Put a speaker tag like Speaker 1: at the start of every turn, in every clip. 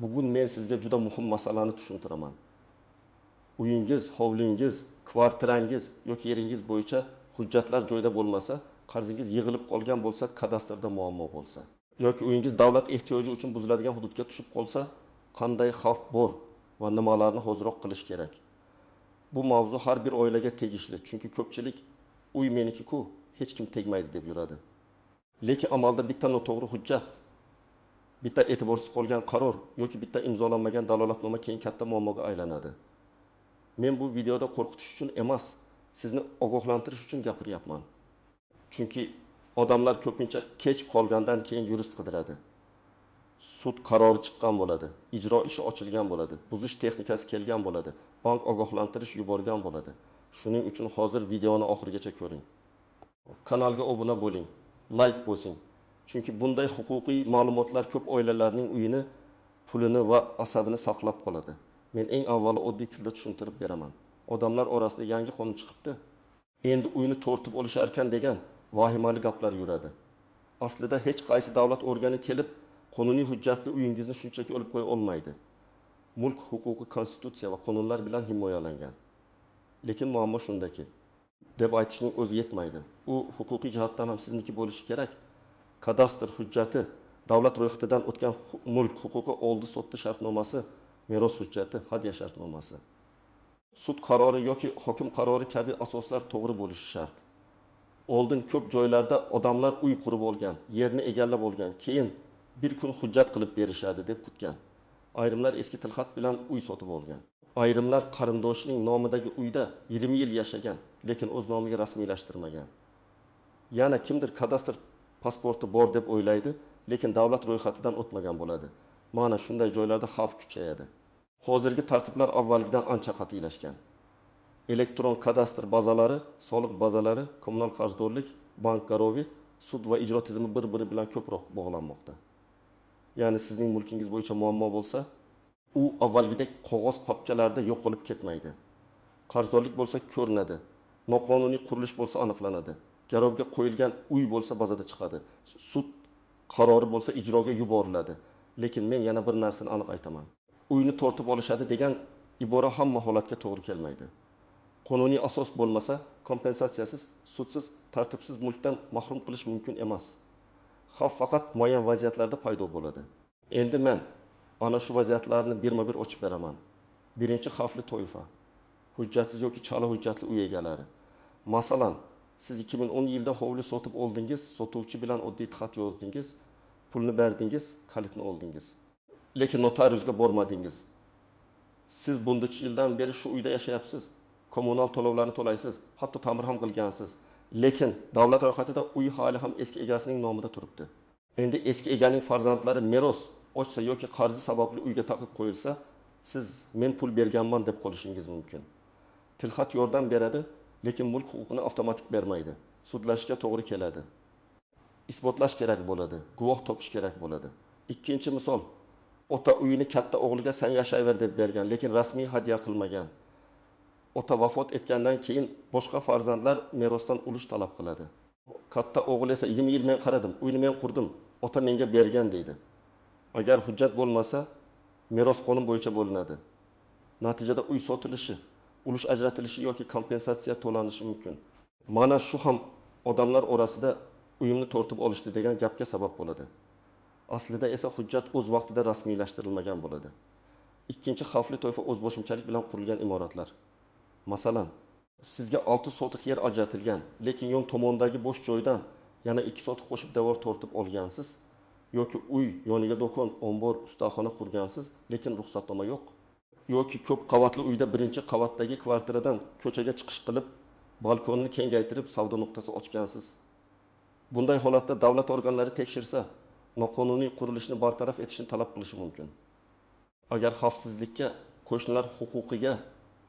Speaker 1: Bugun men sizga juda muhim masalani tushuntiraman. Uyingiz, hovlingiz, kvartirangiz yoki yeringiz bo'yicha hujjatlar joyida bo'lmasa, qarzingiz yig'ilib qolgan bo'lsa, kadastrda muammo bo'lsa yoki uyingiz davlat ehtiyoji uchun buziladigan hududga tushib qolsa, qanday xavf bor va nimalarni hoziroq qilish kerak? Bu mavzu har bir oilaga tegishli, chunki ko'pchilik uy meniki-ku, hech kim tegmaydi deb yuradi. Lekin amalda bitta noto'g'ri hujjat, bitta e'tiborsiz qolgan qaror yoki bitta imzolanmagan dalolatnoma keyin katta muammoga aylanadi. Men bu videoda qo'rqitish uchun emas, sizni ogohlantirish uchun gapiryapman. Chunki odamlar ko'pincha kech qolgandan keyin yurist qidiradi. Sud qarori chiqqan bo'ladi, ijro ishi ochilgan bo'ladi, buzish texnikasi kelgan bo'ladi, bank ogohlantirish yuborgan bo'ladi. Shuning uchun hozir videoni oxirigacha ko'ring. Kanalga obuna bo'ling, like bosing. Chunki bunday huquqiy ma'lumotlar ko'p oilalarning uyini, pulini va asabini saqlab qoladi. Men eng avvalo oddiy tilda tushuntirib beraman. Odamlar orasida yangi qonun chiqibdi. Endi uyni tortib olishar ekan degan vahimali gaplar yuradi. Aslida hech qaysi davlat organi kelib qonuniy hujjatli uyingizni shunchaki olib qo'ya olmaydi. Mulk huquqi konstitutsiya va qonunlar bilan himoyalangan. Lekin muammo shundaki, deb aytishning o'zi yetmaydi. U huquqiy jihatdan ham sizniki bo'lishi kerak. Kadastr hujjati, davlat ro'yxatidan o'tgan mulk huquqi oldi-sotdi shartnomasi, meros hujjati, hadya shartnomasi. Sud qarori yoki hokim qarori kabi asoslar to'g'ri bo'lishi shart. Oldin ko'p joylarda odamlar uy qurib olgan, yerni egallab olgan, keyin bir kun hujjat qilib berishadi deb kutgan. Ayrimlar eski tilxat bilan uy sotib olgan. Ayrimlar qarindoshining nomidagi uyda 20 yil yashagan, lekin o'z nomiga rasmiylashtirmagan. Yana kimdir kadastr pasporti bor deb o'ylaydi, lekin davlat ro'yxatidan o'tmagan bo'ladi. Mana shunday joylarda xavf kuchayadi. Hozirgi tartiblar avvalgidan ancha qat'iylashgan. Elektron kadastr bazalari, soliq bazalari, kommunal qarzdorlik, bank garovi, sud va ijro tizimi bir-biri bilan ko'proq bog'lanmoqda. Ya'ni sizning mulkingiz bo'yicha muammo bo'lsa, u avvalgidek qog'oz papkalarda yo'qolib ketmaydi. Qarzdorlik bo'lsa ko'rinadi, noqonuniy qurilish bo'lsa aniqlanadi, garovga qo'yilgan uy bo'lsa bazada chiqadi, sud qarori bo'lsa ijroga yuboriladi. Lekin men yana bir narsani aniq aytaman. Uyni tortib olishadi degan ibora hamma holatga to'g'ri kelmaydi. Qonuniy asos bo'lmasa, kompensatsiyasiz, sudsiz, tartibsiz mulkdan mahrum qilish mumkin emas. Xavf faqat muayyan vaziyatlarda paydo bo'ladi. Endi men ana shu vaziyatlarni birma-bir ochib beraman. Birinchi xavfli toifa hujjatsiz yoki chala hujjatli uy egalari. Masalan, siz 2010 yilda hovli sotib oldingiz, sotuvchi bilan oddiy xat yozdingiz, pulni berdingiz, kalitni oldingiz. Lekin notariusga bormadingiz. Siz buncha yildan beri shu uyda yashayapsiz, kommunal to'lovlarni to'laysiz, hatto ta'mir ham qilgansiz. Lekin davlat ro'yxatida uy hali ham eski egasining nomida turibdi. Endi eski eganing farzandlari meros ochsa yoki qarzi sababli uyga taqiq qo'yilsa, siz men pul berganman deb qolishingiz mumkin. Tilxat yordam beradi, lekin mulk huquqini avtomatik bermaydi. Sudlashga to'g'ri keladi. Isbotlash kerak bo'ladi, guvoh topish kerak bo'ladi. Ikkinchi misol, ota uyini katta o'g'liga sen yashayver deb bergan, lekin rasmiy hadya qilmagan. Ota vafot etgandan keyin boshqa farzandlar merosdan ulush talab qiladi. Katta o'g'il esa 20 yil men qaradim, uyni men qurdim, ota menga bergan deydi. Agar hujjat bo'lmasa, meros qonun bo'yicha bo'linadi. Natijada uy sotilishi, ulush ajratilishi yoki kompensatsiya to'lanishi mumkin. Mana shu ham odamlar orasida uyimni tortib olishdi degan gapga sabab bo'ladi. Aslida esa hujjat o'z vaqtida rasmiylashtirilmagan bo'ladi. Ikkinchi xavfli toifa o'zboshimchalik bilan qurilgan imoratlar. Masalan, sizga 6 sotix yer ajratilgan, lekin yon tomondagi bo'sh joydan yana 2 sotix qo'shib devor tortib olgansiz yoki uy yoniga do'kon, ombor, ustaxona qurgansiz, lekin ruxsatnoma yo'q. Yoki ko'p qavatli uyda birinchi qavatdagi kvartiradan ko'chaga chiqish qilib, balkonni kengaytirib savdo nuqtasi ochgansiz. Bunday holatda davlat organlari tekshirsa, noqonuniy qurilishni bartaraf etishni talab qilishi mumkin. Agar xavfsizlikka, qo'shnilar huquqiga,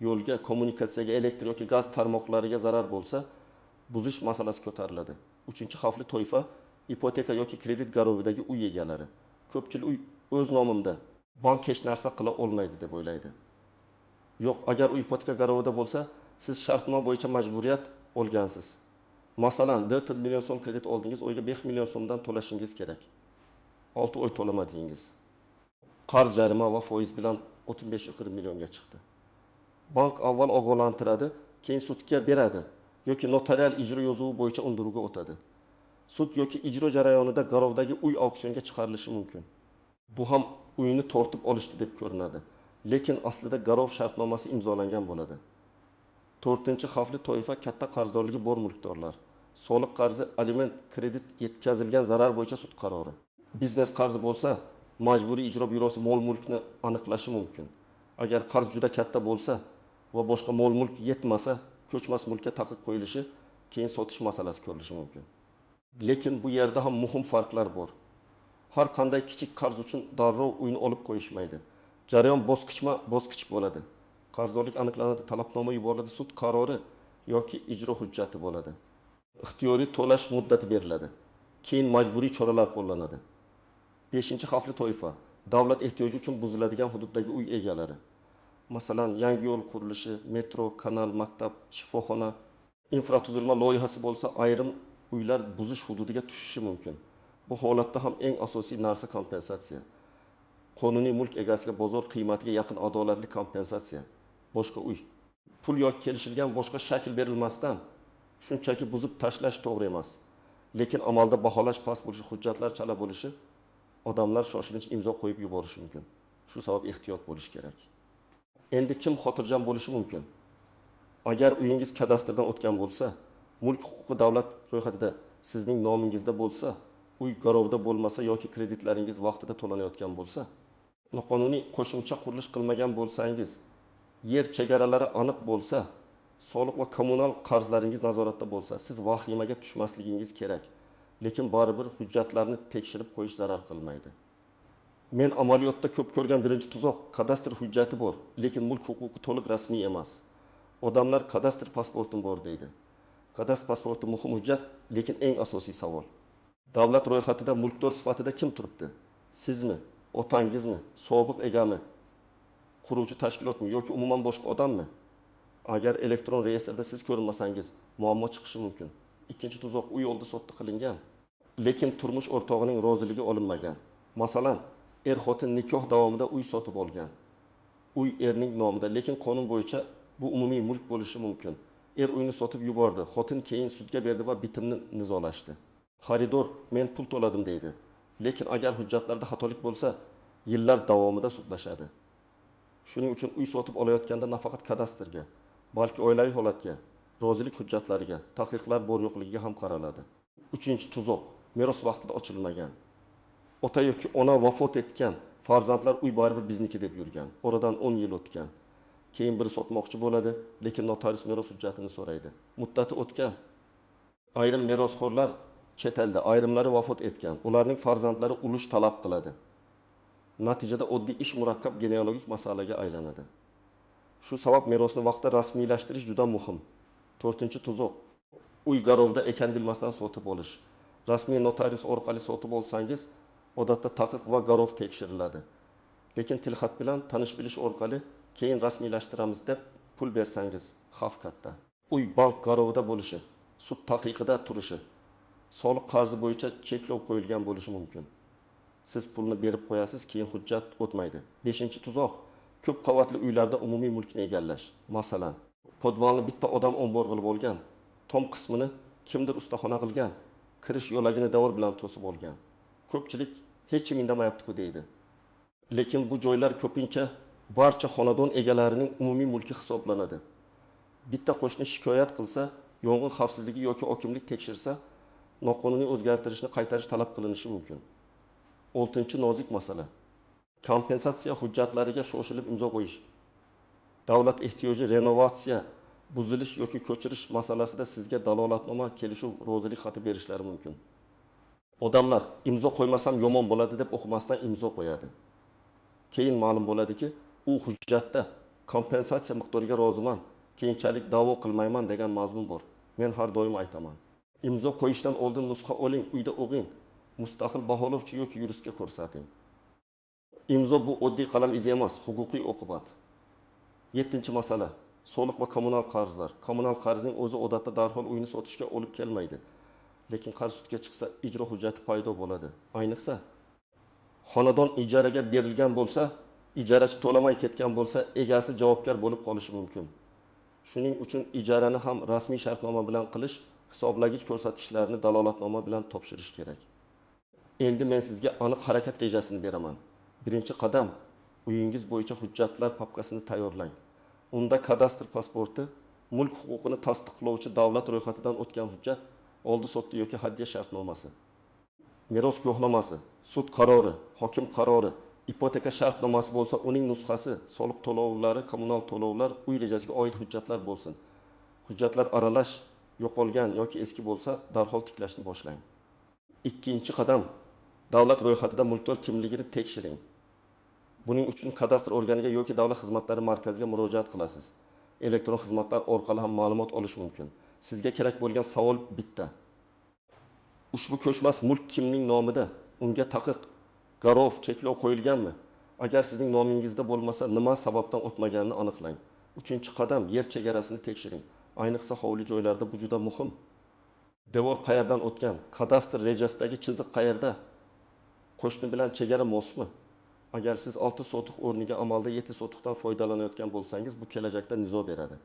Speaker 1: yo'lga, kommunikatsiyaga, elektr yoki gaz tarmoqlariga zarar bo'lsa, buzish masalasi ko'tariladi. Uchinchi xavfli toifa ipoteka yoki kredit garovidagi uy egalari. Ko'pchilik uy o'z nomimda, bank hech narsa qila olmaydi deb o'ylaydi. Yo'q, agar uy ipoteka garovida bo'lsa, siz shartnoma bo'yicha majburiyat olgansiz. Masalan, 4 million so'm kredit oldingiz, oyiga 5 million so'mdan to'lashingiz kerak. 6 oy to'lamadingiz. Qarz jarima va foiz bilan 35-40 millionga chiqdi. Bank avval ogohlantiradi, keyin sudga beradi yoki notarial ijro yozuvi bo'yicha undiruvga o'tadi. Sud yoki ijro jarayonida garovdagi uy auksionga chiqarilishi mumkin. Bu ham uyni tortib olishdi deb ko'rinadi, lekin aslida garov shartnomasi imzolangan bo'ladi. To'rtinchi xavfli toifa katta qarzdorligi bor mulkdorlar. Soliq qarzi, aliment, kredit, yetkazilgan zarar bo'yicha sud qarori. Biznes qarzi bo'lsa, Majburiy ijro byurosi mol-mulkni aniqlashi mumkin. Agar qarz juda katta bo'lsa va boshqa mol-mulk yetmasa, ko'chmas mulkka taqiq qo'yilishi, keyin sotish masalasi ko'rilishi mumkin. Lekin bu yerda ham muhim farqlar bor. Har qanday kichik qarz uchun darrov uyni olib qo'yishmaydi. Jarayon bosqichma-bosqich bo'ladi. Qarzdorlik aniqlanadi, talabnoma yuboriladi, sud qarori yoki ijro hujjati bo'ladi. Ixtiyoriy to'lash muddati beriladi. Keyin majburiy choralar qo'llanadi. Beshinchi xavfli toifa davlat ehtiyoji uchun buziladigan hududdagi uy egalari. Masalan, yangi yo'l qurilishi, metro, kanal, maktab, shifoxona, infratuzilma loyihasi bo'lsa, ayrim uylar buzish hududiga tushishi mumkin. Bu holatda ham eng asosiy narsa kompensatsiya. Qonuniy mulk egasiga bozor qiymatiga yaqin adolatli kompensatsiya. Boshqa uy. Pul yoki kelishilgan boshqa shakl berilmasdan shunchaki buzib tashlash to'g'ri emas. Lekin amalda baholash past bo'lishi, hujjatlar chala bo'lishi, odamlar shoshilinch imzo qo'yib yuborishi mumkin. Shu sabab ehtiyot bo'lish kerak. Endi kim xotirjam bo'lishi mumkin? Agar uyingiz kadastrdan o'tgan bo'lsa, mulk huquqi davlat ro'yxatida sizning nomingizda bo'lsa, uy garovda bo'lmasa yoki kreditlaringiz vaqtida to'lanayotgan bo'lsa, noqonuniy qo'shimcha qurilish qilmagan bo'lsangiz, yer chegaralari aniq bo'lsa, soliq va kommunal qarzlaringiz nazoratda bo'lsa, siz vahimaga tushmasligingiz kerak. Lekin baribir hujjatlarni tekshirib qo'yish zarar qilmaydi. Men amaliyotda ko'p ko'rgan birinchi tuzoq kadastr hujjati bor, lekin mulk huquqi to'liq rasmiy emas. Odamlar kadastr pasportim bor deydi. Kadastr pasporti muhim hujjat, lekin eng asosiy savol. Davlat ro'yxatida mulkdor sifatida kim turibdi? Sizmi, otangizmi, sobiq egami, quruvchi tashkilotmi yoki umuman boshqa odammi? Agar elektron reyestrda siz ko'rinmasangiz, muammo chiqishi mumkin. Ikkinchi tuzoq uy oldi sotdi qilingan, lekin turmush o'rtog'ining roziligi olinmagan. Masalan, er-xotin nikoh davomida uy sotib olgan. Uy erning nomida, lekin qonun bo'yicha bu umumiy mulk bo'lishi mumkin. Er uyni sotib yubordi, xotin keyin sudga berdi va bitimni nizolashdi. Xaridor men pul to'ladim deydi. Lekin agar hujjatlarda xatolik bo'lsa, yillar davomida sudlashadi. Shuning uchun uy sotib olayotganda nafaqat kadastrga, balki oilaviy holatga, rozilik hujjatlariga, taqiqlar bor yo'qligiga ham qaraladi. Uchinchi tuzoq meros vaqtida ochilmagan. Ota yoki ona vafot etgan, farzandlar uy baribir bizniki deb yurgan. Oradan 10 yil o'tgan. Keyin biri sotmoqchi bo'ladi, lekin notarius meros hujjatini so'raydi. Muddati o'tgan. Ayrim merosxo'rlar chet elda, ayrimlari vafot etgan. Ularning farzandlari ulush talab qiladi. Natijada oddiy ish murakkab genealogik masalaga aylanadi. Shu sabab merosni vaqtida rasmiylashtirish juda muhim. To'rtinchi tuzoq uy garovda ekan bilmasdan sotib olish. Rasmiy notarius orqali sotib olsangiz, odatda taqiq va garov tekshiriladi. Lekin tilxat bilan tanish bilish orqali keyin rasmiylashtiramiz deb pul bersangiz, xavf katta. Uy bank garovida bo'lishi, sud taqiqida turishi, soliq qarzi bo'yicha cheklov qo'yilgan bo'lishi mumkin. Siz pulni berib qo'yasiz, keyin hujjat o'tmaydi. Beshinchi tuzoq ko'p qavatli uylarda umumiy mulkni egallash. Masalan, podvalni bitta odam ombor qilib olgan, tom qismini kimdir ustaxona qilgan, kirish yo'lagini devor bilan to'sib olgan. Ko'pchilik hech kim indamayapti-ku deydi. Lekin bu joylar ko'pincha barcha xonadon egalarining umumiy mulki hisoblanadi. Bitta qo'shni shikoyat qilsa, yong'in xavfsizligi yoki hokimlik tekshirsa, noqonuniy o'zgartirishni qaytarish talab qilinishi mumkin. Oltinchi nozik masala. Kompensatsiya hujjatlariga shoshilib imzo qo'yish. Davlat ehtiyoji renovatsiya, buzilish yoki ko'chirish masalasida sizga dalolatnoma, kelishuv, rozilik xati berishlari mumkin. Odamlar imzo qo'ymasam yomon bo'ladi deb o'qimasdan imzo qo'yadi. Keyin ma'lum bo'ladiki, u hujjatda kompensatsiya miqdoriga roziman, keyinchalik da'vo qilmayman degan mazmun bor. Men har doim aytaman. Imzo qo'yishdan oldin nusxa oling, uyda o'qing, mustaqil baholovchi yoki yuristga ko'rsating. Imzo bu oddiy qalam izi emas, huquqiy oqibat. Yettinchi masala soliq va kommunal qarzlar. Kommunal qarzning o'zi odatda darhol uyni sotishga olib kelmaydi. Lekin qarz sudga chiqsa, ijro hujjati paydo bo'ladi. Ayniqsa, Xonadon ijaraga berilgan bo'lsa, ijarachi to'lamay ketgan bo'lsa, egasi javobgar bo'lib qolishi mumkin. Shuning uchun ijarani ham rasmiy shartnoma bilan qilish, hisoblagich ko'rsatkichlarni dalolatnoma bilan topshirish kerak. Endi men sizga aniq harakat rejasini beraman. Birinchi qadam: uyingiz bo'yicha hujjatlar papkasini tayyorlang. Unda kadastr pasporti, mulk huquqini tasdiqlovchi davlat ro'yxatidan o'tgan hujjat, oldi-sotdi yoki hadya shartnomasi, meros guvohnomasi, sud qarori, hokim qarori, ipoteka shartnomasi bo'lsa uning nusxasi, soliq to'lovlari, kommunal to'lovlar, uy rejasiga oid hujjatlar bo'lsin. Hujjatlar aralash, yo'qolgan yoki eski bo'lsa, darhol tiklashni boshlang. Ikkinchi qadam: davlat ro'yxatida mulkdor kimligini tekshiring. Buning uchun kadastr organiga yoki davlat xizmatlari markaziga murojaat qilasiz. Elektron xizmatlar orqali ham ma'lumot olish mumkin. Sizga kerak bo'lgan savol bitta: ushbu ko'chmas mulk kimning nomida? Unga taqiq, garov, cheklov qo'yilganmi? Agar sizning nomingizda bo'lmasa, nima sababdan o'tmaganini aniqlang. Uchinchi qadam: yer chegarasini tekshiring. Ayniqsa hovli joylarda bu juda muhim. Devor qayerdan o'tgan? Kadastr rejasidagi chiziq qayerda? Qo'shni bilan chegara mosmi? Agar siz 6 sotix o'rniga amalda 7 sotixdan foydalanayotgan bo'lsangiz, bu kelajakda nizo beradi.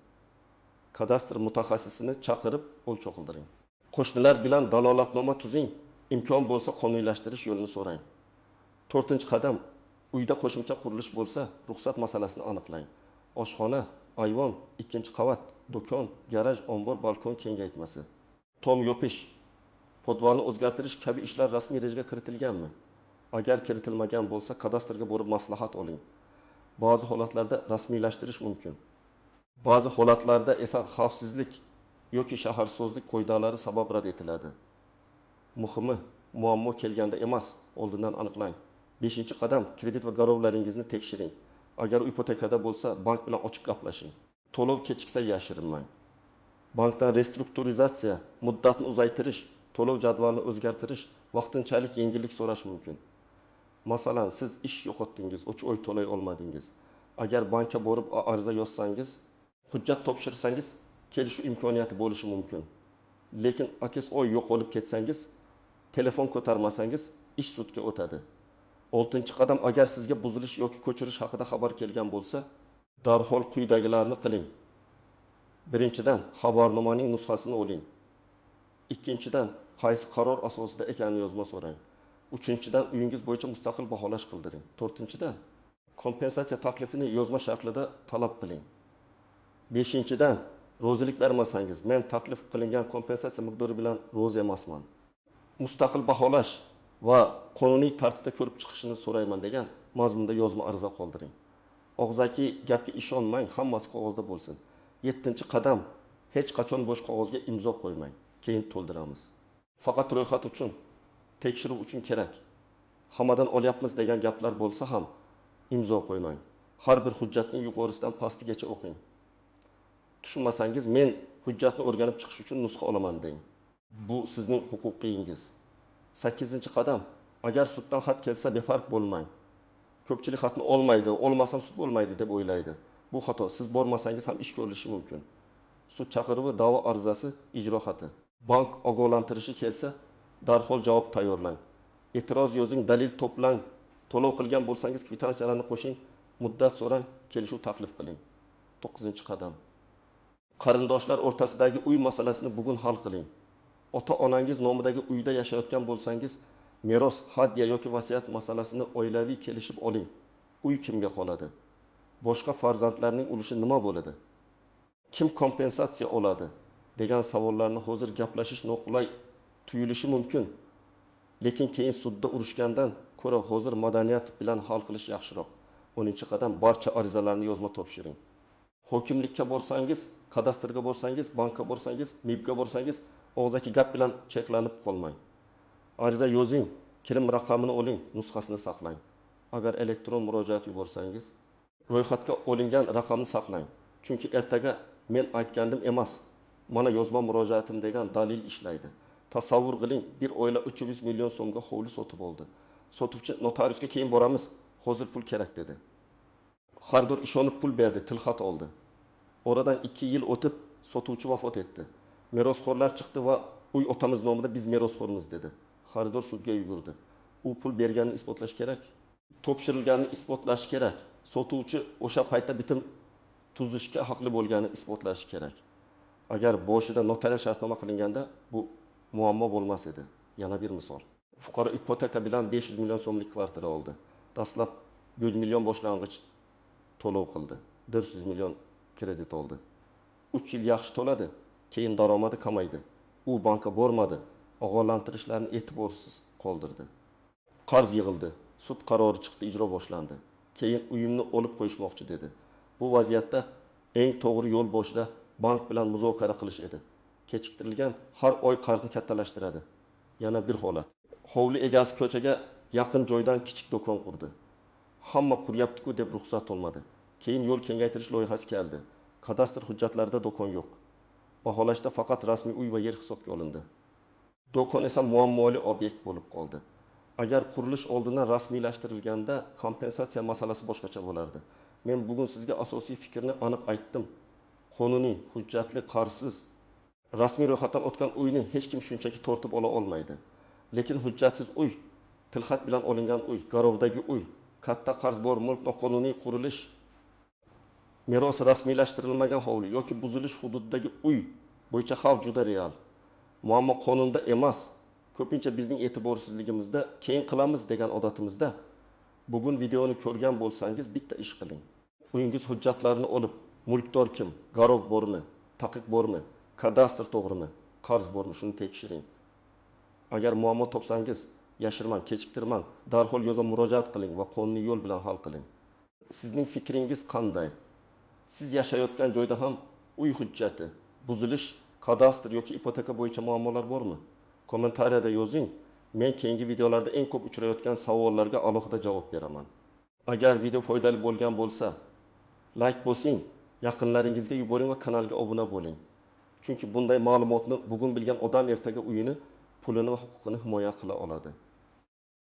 Speaker 1: Kadastr mutaxassisini chaqirib o'lchov qildiring. Qo'shnilar bilan dalolatnoma tuzing, imkon bo'lsa qonuniylashtirish yo'lini so'rang. To'rtinchi qadam: uyda qo'shimcha qurilish bo'lsa, ruxsat masalasini aniqlang. Oshxona, ayvon, ikkinchi qavat, do'kon, garaj, ombor, balkon kengaytmasi, tom yopish, podvalni o'zgartirish kabi ishlar rasmiy rejaga kiritilganmi? Agar kiritilmagan bo'lsa, kadastrga borib maslahat oling. Ba'zi holatlarda rasmiylashtirish mumkin. Ba'zi holatlarda esa xavfsizlik yoki shaharsozlik qoidalari sabab rad etiladi. Muhimi, muammo kelganda emas, oldindan aniqlang. Beshinchi qadam: kredit va garovlaringizni tekshiring. Agar ipotekada bo'lsa, bank bilan ochiq gaplashing. To'lov kechiksa yashirinmang. Bankdan restrukturizatsiya, muddatni uzaytirish, to'lov jadvalini o'zgartirish, vaqtinchalik yengillik so'rash mumkin. Masalan, siz ish yo'qotdingiz, 3 oy to'lay olmadingiz. Agar bankka borib ariza yozsangiz, hujjat topshirsangiz, kelishuv imkoniyati bo'lishi mumkin. Lekin 8 oy yo'qolib ketsangiz, telefon ko'tarmasangiz, ish sudga o'tadi. Oltinchi qadam: agar sizga buzilish yoki ko'chirish haqida xabar kelgan bo'lsa, darhol quyidagilarni qiling. Birinchidan, xabarnomaning nusxasini oling. Ikkinchidan, qaysi qaror asosida ekanini yozma so'rang. Uchinchidan, uyingiz bo'yicha mustaqil baholash qildiring. To'rtinchidan, kompensatsiya taklifini yozma shaklida talab qiling. Beshinchidan, rozilik bermasangiz, men taklif qilingan kompensatsiya miqdori bilan rozi emasman, mustaqil baholash va qonuniy tartibda ko'rib chiqishini so'rayman degan mazmunda yozma ariza qoldiring. Og'zaki gapga ishonmang, hammasi qog'ozda bo'lsin. Yettinchi qadam: hech qachon bo'sh qog'ozga imzo qo'ymang, keyin to'ldiramiz. Faqat ro'yxat uchun, tekshiruv uchun kerak. Hammadan olyapmiz degan gaplar bo'lsa ham imzo qo'ymang. Har bir hujjatning yuqorisidan pastigacha o'qing. Tushunmasangiz, men hujjatni o'rganib chiqish uchun nusxa olaman deng. Bu sizning huquqingiz. Sakkizinchi qadam: agar suddan xat kelsa befarq bo'lmang. Ko'pchilik xatni olmaydi, olmasam sud bo'lmaydi deb o'ylaydi. Bu xato. Siz bormasangiz ham ish ko'rilishi mumkin. Sud chaqiruvi, da'vo arizasi, ijro xati. Bank ogohlantirishi kelsa, darhol javob tayyorlang. E'tiroz yozing, dalil to'plang. To'lov qilgan bo'lsangiz, kvitansiyalarni qo'shing, muddat so'rang, kelishuv taklif qiling. To'qqizinchi qadam: qarindoshlar o'rtasidagi uy masalasini bugun hal qiling. Ota-onangiz nomidagi uyda yashayotgan bo'lsangiz, meros, hadya yoki vasiyat masalasini oilaviy kelishib oling. Uy kimga qoladi? Boshqa farzandlarning ulushi nima bo'ladi? Kim kompensatsiya oladi? Degan savollarni hozir gaplashish noqulay tuyulishi mumkin. Lekin keyin sudda urushgandan ko'ra hozir madaniyat bilan hal qilish yaxshiroq. 10-qadam: barcha arizalarni yozma topshiring. Hokimlikka borsangiz, kadastrga borsangiz, bankka borsangiz, MIBga borsangiz, og'zaki gap bilan cheklanib qolmang. Ariza yozing, kirim raqamini oling, nusxasini saqlang. Agar elektron murojaat yuborsangiz, ro'yxatga olingan raqamni saqlang. Chunki ertaga men aytgandim emas, mana yozma murojaatim degan dalil ishlaydi. Tasavvur qiling, bir oila 300 million so'mga hovli sotib oldi. Sotuvchi notariusga keyin boramiz, hozir pul kerak dedi. Xaridor ishonib pul berdi, tilxat oldi. Oradan 2 yil o'tib sotuvchi vafot etdi. Merosxo'rlar chiqdi va uy otamiz nomida, biz merosxo'rmiz dedi. Xaridor sudga yugurdi. U pul berganini isbotlash kerak. Topshirilganini isbotlash kerak. Sotuvchi o'sha paytda bitim tuzishga haqli bo'lganini isbotlashi kerak. Agar boshida notarial shartnoma qilinganda bu muammo bo'lmas edi. Yana bir misol. Fuqaro ipoteka bilan 500 million so'mlik kvartira oldi. Dastlab 1 million boshlang'ich to'lov qildi. 400 million kredit oldi. 3 yil yaxshi to'ladi, keyin daromadi kamaydi. U bankka bormadi, og'irlantirishlarni e'tiborsiz qoldirdi. Qarz yig'ildi, sud qarori chiqdi, ijro boshlandi. Keyin uyimni olib qo'yishmoqchi dedi. Bu vaziyatda eng to'g'ri yo'l boshida bank bilan muzokara qilish edi. Kechiktirilgan har oy qarzni kattalashtiradi. Yana bir holat. Hovli egasi ko'chaga yaqin joydan kichik do'kon qurdi. Hamma quryapti-ku deb ruxsat olmadi. Keyin yo'l kengaytirish loyihasi keldi. Kadastr hujjatlarida do'kon yo'q. Baholashda faqat rasmiy uy va yer hisobga olindi. Do'kon esa muammoli obyekt bo'lib qoldi. Agar qurilish oldindan rasmiylashtirilganda kompensatsiya masalasi boshqacha bo'lardi. Men bugun sizga asosiy fikrni aniq aytdim. Qonuniy, hujjatli, qarzsiz, rasmiy ro'yxatdan o'tgan uyni hech kim shunchaki tortib ola olmaydi. Lekin hujjatsiz uy, tilxat bilan olingan uy, garovdagi uy, katta qarz bor mulk, noqonuniy qurilish, meros rasmiylashtirilmagan hovli yoki buzilish hududidagi uy bo'yicha xavf juda real. Muammo qonunda emas, ko'pincha bizning e'tiborsizligimizda, keyin qilamiz degan odatimizda. Bugun videoni ko'rgan bo'lsangiz bitta ish qiling. Uyingiz hujjatlarini olib, mulkdor kim, garov bormi, taqiq bormi, kadastr to'g'rimi, qarz bormi, shuni tekshiring. Agar muammo topsangiz, yashirmang, kechiktirmang, darhol yozma murojaat qiling va qonuniy yo'l bilan hal qiling. Sizning fikringiz qanday? Siz yashayotgan joyda ham uy hujjati, buzilish, kadastr yoki ipoteka bo'yicha muammolar bormi? Kommentariyada yozing. Men keyingi videolarda eng ko'p uchrayotgan savollarga alohida javob beraman. Agar video foydali bo'lgan bo'lsa, like bosing, yaqinlaringizga yuboring va kanalga obuna bo'ling. Chunki bunday ma'lumotni bugun bilgan odam ertaga uyini, pulini va huquqini himoya qila oladi.